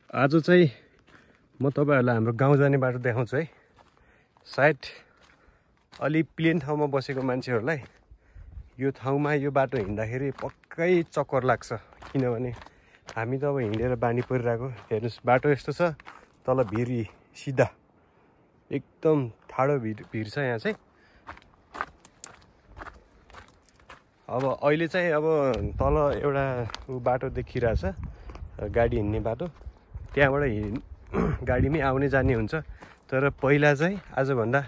आज चाहिँ म तपाईहरुलाई हाम्रो गाउँ जाने बाटो देखाउँछु है। सायद अलि प्लेन ठाउँमा बसेको मान्छेहरुलाई यो ठाउँमा यो बाटो हिँड्दाखेरि पक्कै चक्कर लाग्छ, किनभने हामी त अब हिँडेर बानी परिरहेको। हेर्नुस् बाटो यस्तो छ, तल भिरी सिधा एकदम ठाडो भिर छ यहाँ चाहिँ। अब अहिले चाहिँ अब तल एउटा बाटो देखिरहेछ, गाडी हिँड्ने बाटो, त्यहाँबाट गाडीमै आउने जाने हुन्छ। तर पहिला चाहिँ आजभन्दा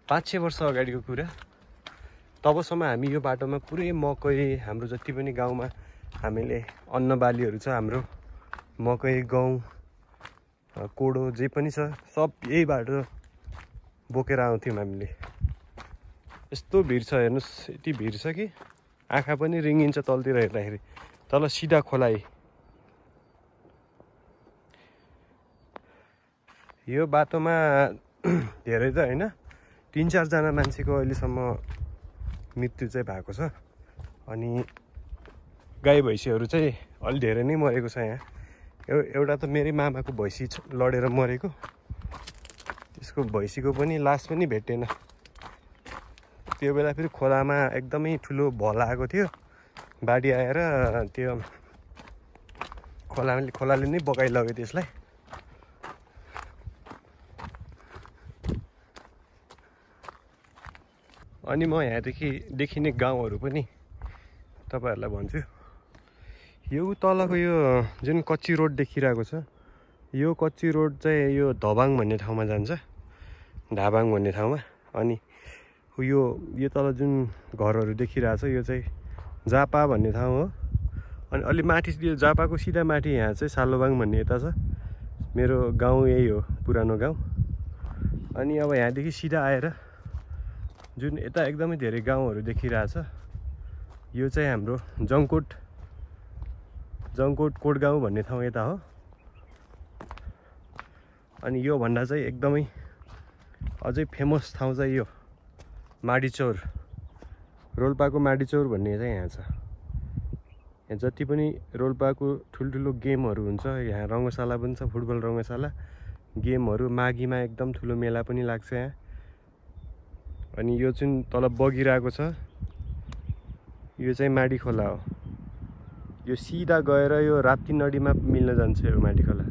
5-6 वर्ष अगाडिको कुरा, तबसम्म हामी यो बाटोमा पुरै मकै, हाम्रो जति पनि गाउँमा हामीले अन्न बालीहरू छ, हाम्रो मकै, गहुँ, कोडो जे पनि छ, सब यही बाटो बोकेर आउँथ्यौँ हामीले। यस्तो भिर छ, हेर्नुस् यति भिर छ कि आँखा पनि रिङ्गिन्छ तलतिर हेर्दाखेरि। तल सिधा खोलाइ। यो बाटोमा धेरै त हैन, 3-4 जना मान्छेको अहिलेसम्म मृत्यु चाहिँ भएको छ। अनि गाई भैँसीहरू चाहिँ अलि धेरै नै मरेको छ यहाँ। एउटा त मेरै मामाको भैँसी लडेर मरेको, त्यसको भैँसीको पनि लास पनि भेटेन। त्यो बेला फेरि खोलामा एकदमै ठुलो भल आएको थियो, बाढी आएर त्यो खोलाले नै बगाइलग्यो त्यसलाई। अनि म यहाँदेखि देखिने गाउँहरू पनि तपाईहरुलाई भन्छु। यो तलको यो जुन कच्ची रोड देखिरहेको छ, यो कच्ची रोड चाहिँ यो धबाङ भन्ने ठाउँमा जान्छ, ढाबाङ भन्ने ठाउँमा। अनि यो तल जुन घरहरू देखिरहेछ यो चाहिँ जापा भन्ने ठाउँ हो। अनि अलि माथि यो जापाको सिधा माथि यहाँ चाहिँ सालोबाङ भन्ने यता छ। मेरो गाउँ यही हो, पुरानो गाउँ। अनि अब यहाँदेखि सिधा आएर जुन यता एकदमै धेरै गाउँहरू देखिरहेछ, यो चाहिँ हाम्रो जङकोट कोटगाउँ भन्ने ठाउँ यता हो। अनि यो भन्दा चाहिँ एकदमै अझै फेमस ठाउँ चाहिँ यो माडीचौर, रोल्पाको माडीचौर भन्ने चाहिँ यहाँ छ। यहाँ जति पनि रोल्पाको ठुल्ठुलो गेमहरू हुन्छ, यहाँ रङ्गशाला पनि छ, फुटबल रङ्गशाला, गेमहरू, माघीमा एकदम ठुलो मेला पनि लाग्छ यहाँ। अनि यो जुन तल बगिरहेको छ, यो चाहिँ माडी खोला हो। यो सिधा गएर यो राप्ती नदीमा मिल्न जान्छ यो माडी खोला।